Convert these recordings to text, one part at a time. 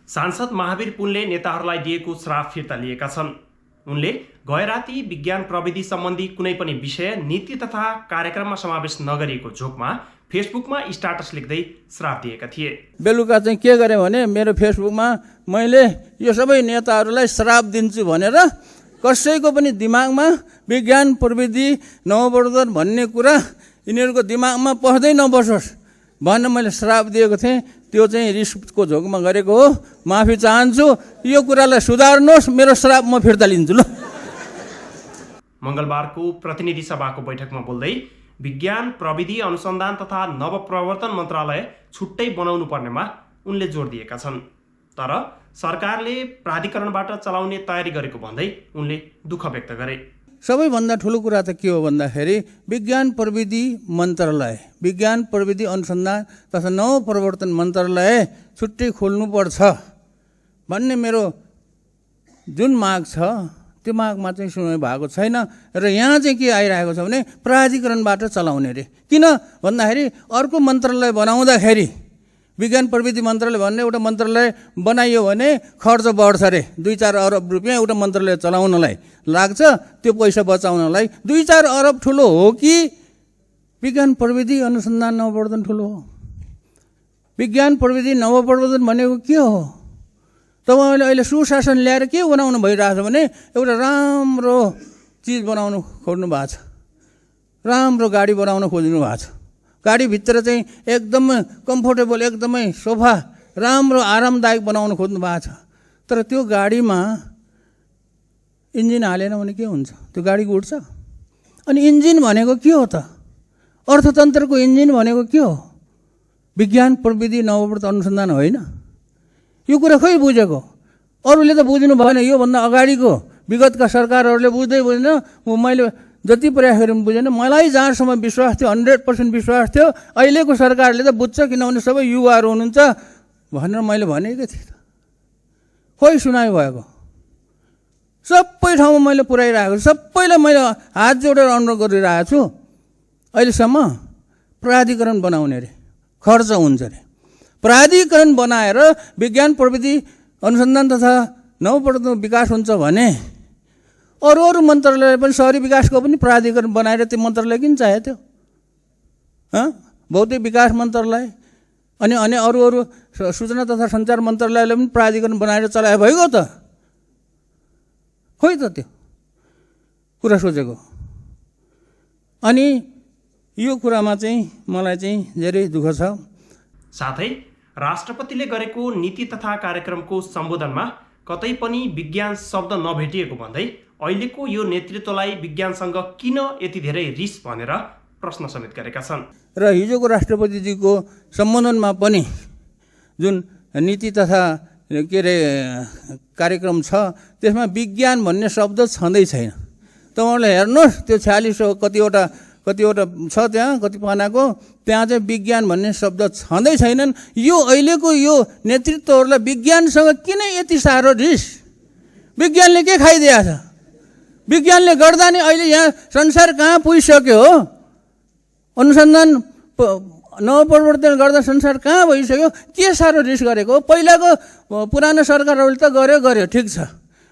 सांसद महावीर पुनले नेताहरूलाई दिएको श्राप फिर्ता लिएका छन्। उनले गएराती विज्ञान प्रविधि सम्बन्धी कुनै पनि विषय, नीति तथा कार्यक्रममा समावेश नगरिएको झोकमा फेसबुकमा स्ट्याटस लेख्दै श्राप दिएका थिए। बेलुका चाहिँ के गरेँ भने मेरो फेसबुकमा मैले यो सबै नेताहरूलाई श्राप दिन्छु भनेर कसैको पनि दिमागमा विज्ञान प्रविधि नवप्रवर्तन भन्ने कुरा यिनीहरूको दिमागमा पस्दै नबसोस् भनेर मैले श्राप दिएको थिएँ। त्यो चाहिँ रिसको झोकमा गरेको हो। माफी चाहन्छु। यो कुरालाई सुधार्नुहोस्। मेरो श्राप म फिर्ता लिन्छु ल। मङ्गलबारको प्रतिनिधि सभाको बैठकमा बोल्दै विज्ञान प्रविधि अनुसन्धान तथा नवप्रवर्तन मन्त्रालय छुट्टै बनाउनु पर्नेमा उनले जोड दिएका छन्। तर सरकारले प्राधिकरणबाट चलाउने तयारी गरेको भन्दै उनले दुःख व्यक्त गरे। सबैभन्दा ठुलो कुरा त के हो भन्दाखेरि विज्ञान प्रविधि मन्त्रालय, विज्ञान प्रविधि अनुसन्धान तथा नवप्रवर्तन मन्त्रालय छुट्टै खोल्नुपर्छ भन्ने मेरो जुन माग छ त्यो मागमा चाहिँ सुनाइ भएको छैन। र यहाँ चाहिँ के आइरहेको छ भने प्राधिकरणबाट चलाउने रे। किन भन्दाखेरि अर्को मन्त्रालय बनाउँदाखेरि विज्ञान प्रविधि मन्त्रालय भन्ने एउटा मन्त्रालय बनाइयो भने खर्च बढ्छ रे। 2-4 अरब रुपियाँ एउटा मन्त्रालय चलाउनलाई लाग्छ। त्यो पैसा बचाउनलाई 2-4 अरब ठुलो हो कि विज्ञान प्रविधि अनुसन्धान नवप्रवर्तन ठुलो हो? विज्ञान प्रविधि नवप्रवर्तन भनेको के हो? तपाईँले अहिले सुशासन ल्याएर के बनाउनु भइरहेछ भने एउटा राम्रो चिज बनाउनु खोज्नु भएको छ। राम्रो गाडी बनाउन खोज्नु भएको छ। गाडीभित्र चाहिँ एकदमै कम्फोर्टेबल, एकदमै सोफा राम्रो आरामदायक बनाउन खोज्नु भएको छ। तर त्यो गाडीमा इन्जिन हालेन भने के हुन्छ? त्यो गाडी उड्छ। अनि इन्जिन भनेको के हो त? अर्थतन्त्रको इन्जिन भनेको के हो? विज्ञान प्रविधि नवप्रवर्तन अनुसन्धान होइन? यो कुरा खै बुझेको? अरूले त बुझ्नु भएन। योभन्दा अगाडिको विगतका सरकारहरूले बुझ्दै बुझ्दैन। मैले जति प्रयास गरेँ बुझेन। मलाई जहाँसम्म विश्वास थियो, 100% विश्वास थियो अहिलेको सरकारले त बुझ्छ, किनभने सबै युवाहरू हुनुहुन्छ भनेर मैले भनेको थिएँ। खोइ सुनाइ भएको? सबै ठाउँमा मैले पुर्याइरहेको छु। सबैलाई मैले हात जोडेर अनुरोध गरिरहेको छु। अहिलेसम्म प्राधिकरण बनाउने रे, खर्च हुन्छ रे। प्राधिकरण बनाएर विज्ञान प्रविधि अनुसन्धान तथा नवप्रवर्तन विकास हुन्छ भने अरू मन्त्रालय पनि शहरी विकासको पनि प्राधिकरण बनाएर त्यो मन्त्रालय किन चाहियो त्यो? भौतिक विकास मन्त्रालय अनि अरू सूचना तथा सञ्चार मन्त्रालयले पनि प्राधिकरण बनाएर चलाए भइगयो त? खोइ त त्यो कुरा सोचेको। अनि यो कुरामा चाहिँ मलाई चाहिँ धेरै दुःख छ। साथै राष्ट्रपतिले गरेको नीति तथा कार्यक्रमको सम्बोधनमा कतै पनि विज्ञान शब्द नभेटिएको भन्दै अहिलेको यो नेतृत्वलाई विज्ञानसँग किन यति धेरै रिस भनेर प्रश्न समेत गरेका छन्। र हिजोको राष्ट्रपतिजीको सम्बोधनमा पनि जुन नीति तथा कार्यक्रम छ त्यसमा विज्ञान भन्ने शब्द छँदै छैन। तपाईँहरूले हेर्नुहोस् त्यो 46 कतिवटा छ त्यहाँ, कति पानाको, त्यहाँ चाहिँ विज्ञान भन्ने शब्द छँदै छैनन्। यो अहिलेको यो नेतृत्वहरूलाई विज्ञानसँग किन यति साह्रो रिस? विज्ञानले के खाइदिएको छ? विज्ञानले गर्दा नि अहिले यहाँ संसार कहाँ पुगिसक्यो हो? अनुसन्धान नवप्रवर्तन गर्दा संसार कहाँ भइसक्यो? के साह्रो रिस गरेको? पहिलाको पुरानो सरकारहरूले त गर्यो ठिक छ।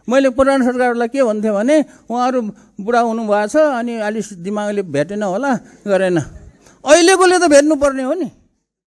मैले पुरानो सरकारहरूलाई के भन्थेँ भने उहाँहरू बुढा हुनुभएको छ अनि अलिक दिमागले भेटेन होला, गरेन। अहिलेकोले त भेट्नुपर्ने हो नि।